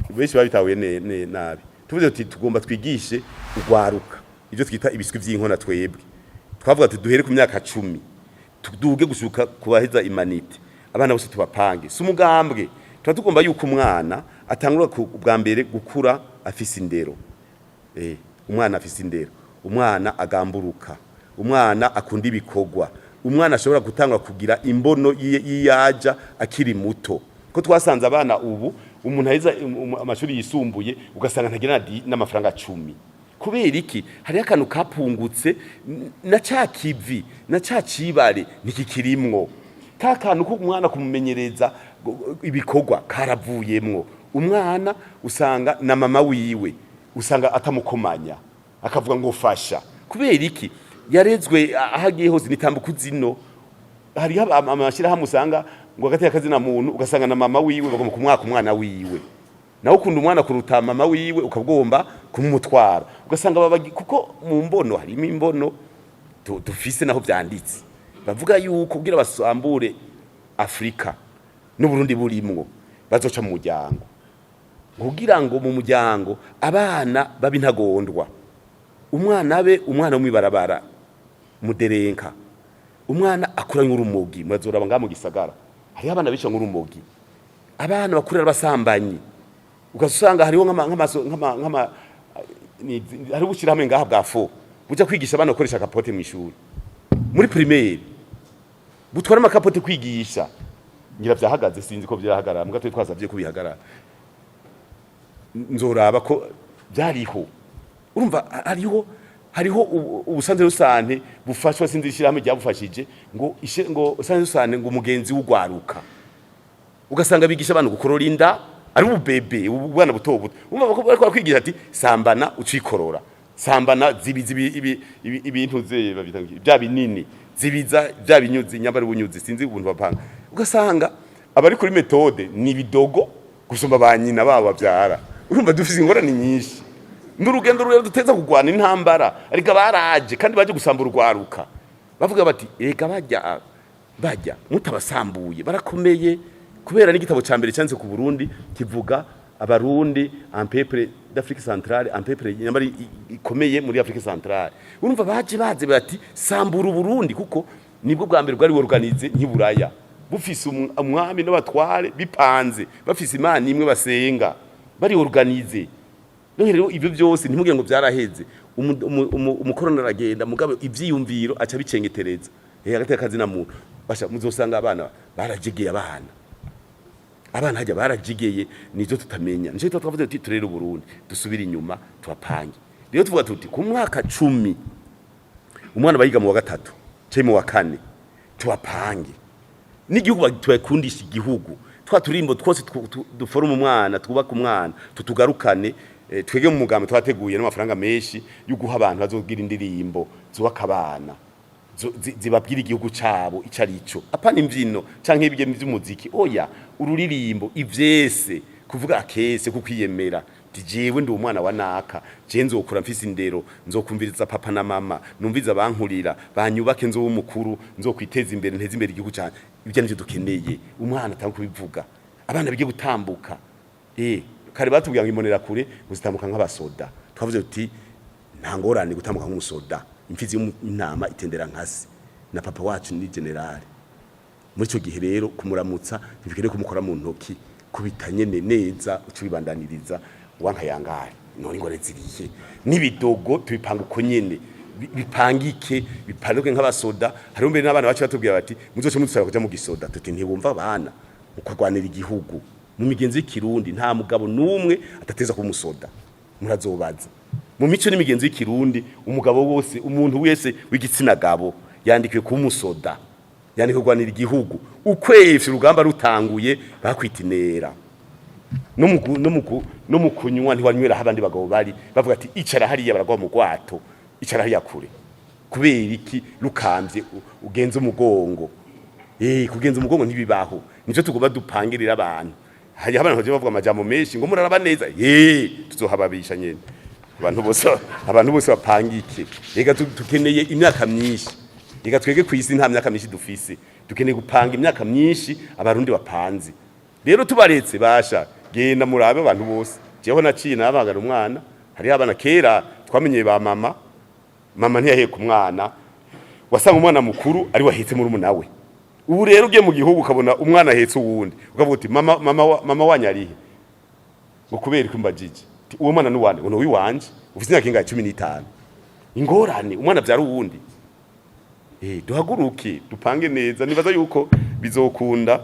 Benshi babitahuye nabi. Tuvuze tuti tugomba twigishe ugwaruka ivyo twita ibiswi vy'inkona. Twebwe twavuga tuti duhere ku myaka 10, tuduge gushuka kubaheza humanités, abana bose tubapange. Si umugambwe, tuba tugomba yuko umwana atangura bwa mbere gukura afise indero. Umwana afise indero, umwana agamburuka, umwana akunda ibikorwa, umwana ashobora gutangwa kugira imbono yiyaja akiri muto. Ko twasanze abana ubu, umuntu aheza amashuri yisumbuye, ugasanga ntagira n'amafaranga 10. Kubera iki? Hariho akantu kapungutse na ca kivi na ca cibare ntikikirimwo. Ka kantu ko umwana kumumenyereza ibikorwa karavuyemwo. Umwana usanga na mama wiwe usanga atamukomanya, akavuga ngo fasha. Kubera iki? Yarezwe aho agiye hose nitambuka zino. Hariho amashyirahamwe usanga ngo hagati y'akazina muntu, ugasanga na mama wiwe bagomba kumwaka umwana wiwe. Nawe ukunda umwana kuruta mama wiwe, ukagomba kumumutwara. Ugasanga kuko mu mbono harimo imbono dufise naho vyanditse, bavuga yuko kugira basambure Afrika n'Uburundi burimwo, bazoca mu muryango, kugira ngo mu muryango abana babe intagondwa, umwana abe umwana wo mw'ibarabara, muderenka, umwana akura nk'urumogi. Murazoraba ngaha mu gisagara hariho abana bica nk'urumogi, abana bakurira abasambanyi. Ugasanga hariho nk'ama hariho ubushyirahamwe ngaha bwa fo buja kwigisha abana gukoresha capote mw'ishuri muri primaire, butwara amakapote kwigisha. Ngira vyahagaze, sinzi ko vyahagarara, mbwa twe twasavye ko bihagarara. Nzoraba ko byariho. Urumva hariho ubusanzwe rusante bufashwa, sinzi ishyirahamwe ryabufashije, ngo ngo sanze rusante ngo umugenzi w'ugwaruka. Ugasanga bigisha abantu gukorora inda ari ububebe, ubwana buto buto. Urumva ko bariko barakwigisha ati sambana ucikorora, sambana zibiza ibintu ze babita ngo bya binini, zibiza bya binyuzi, nyambara ubunyuzi, sinzi ubuntu bapanga. Ugasanga abari kuri méthode ni bidogo gusumba ba nyina babo bavyara. Urumva dufise ingorane nyinshi n'urugendo rurerure duteza kugwana intambara. Ariko baraje kandi baje gusambura urwaruka, bavuga bati ega bajya bajya mutabasambuye barakomeye. Kubera n'igitabo ca mbere cyanditse ku Burundi kivuga Abarundi un peuple d'Afrique centrale, un peuple nyamara ikomeye muri Afrique centrale. Urumva baje baze bati sambura Uburundi, kuko nibwo bwa mbere bwari organisé nk'iburaya, bufise umwami n'abatware bipanze, bafise Imana imwe basenga, bari organisé. None rero ibyo byose ntimugire ngo byaraheze. Umukoroni aragenda, mugabo ivyiyumviro aca bicengetereza. Hagati y'akazi na muntu basha muzosanga abana barajegeye, abana hajya barajigeye, nizo tutamenya. Nico twavuze tuti turere Uburundi, dusubire inyuma, tubapange. Rero tuvuga tuti ku mwaka 10, umwana bayiga mu wa gatatu canke mu wa kane, tubapange n'igihugu, tubakundisha igihugu. Twa turimbo twose duforoma umwana, twubaka umwana, tutugarukane. Twege mu mugambi twateguye n'amafaranga menshi yo guha abantu bazogira indirimbo zubaka abana, zibabwira igihugu cabo ico ari cyo, apana imvyino canke ibyo vy'umuziki, oya, ururirimbo, ivyese kuvuga akese kukwiyemera ti jewe ndi umwana wa naka, je nzokura mfise indero, nzokumviriza papa na mama, numviza abankurira, banyubake, nzoba umukuru, nzokwiteza imbere, nteze imbere igihugu canje. Ibyo nivyo dukeneye. Umwana atanga kubivuga, abana bige gutambuka. Kare batubwira ngo imonera kure ngo zitambuka nk'abasoda. Twavuze tuti nta ngorane gutambuka nk'umusoda, imfizi y'intama itendera nkasi, na papa wacu ni général. Muri ico gihe rero kumuramutsa ntibikwiye kumukora mu ntoki, kubita nyene neza, uca ubibandaniriza wankayangare. None ingorane zirihe? N'ibidogo tubipanga uko nyene, bipangike, bipanduke nk'abasoda. Hariho mbere n'abana bacu batubwira bati muzoce mudusaba kuja mu gisoda. Tuti ntibumva abana mukarwanira igihugu. Mu migenzo y'ikirundi nta mugabo n'umwe atateza kuba umusoda. Murazobaza mu mico n'imigenzo y'ikirundi, umugabo wose, umuntu wese w'igitsina gabo yandikiwe kuba umusoda, yandikiwe kurwanira igihugu. Ukwefye urugamba rutanguye, bakwita inera. No mu kunywa ntiwanywera aho abandi bagabo bari, bavuga ati icara hariya, baragwa mu rwato, icara hariya kure. Kubera iki? Rukamvye ugenza umugongo. Kugenza umugongo ntibibaho. Nico tugomba dupangirira abantu. Hari abantu baje bavuga amajambo menshi ngo muraraba neza, tuzohababisha nyene. Abantu bose bapangike. Ega dukeneye imyaka myinshi. Ega twege kwisi nta myaka myinshi dufise, dukeneye gupanga imyaka myinshi. Abarundi bapanze rero, tubaretse basha. Genda murabe abantu bose. Jeho naciye nabagara umwana, hariho abana kera twamenyeye ba mama. Mama ntiyaheka umwana, wasanga umwana mukuru ari wahetse muri we. Ubu rero ugiye mu gihugu ukabona umwana ahetse uwundi, ukavuga uti: "Mama, mama, mama wanyu arihe?" Ngo kubera ko mbajije, uwo mwana ni uwande? Ngo ni uwiwanje. Ufite imyaka ingahe? 15. Ingorane, umwana abyara uwundi. Duhaguruke dupange neza, nibaza yuko bizokunda.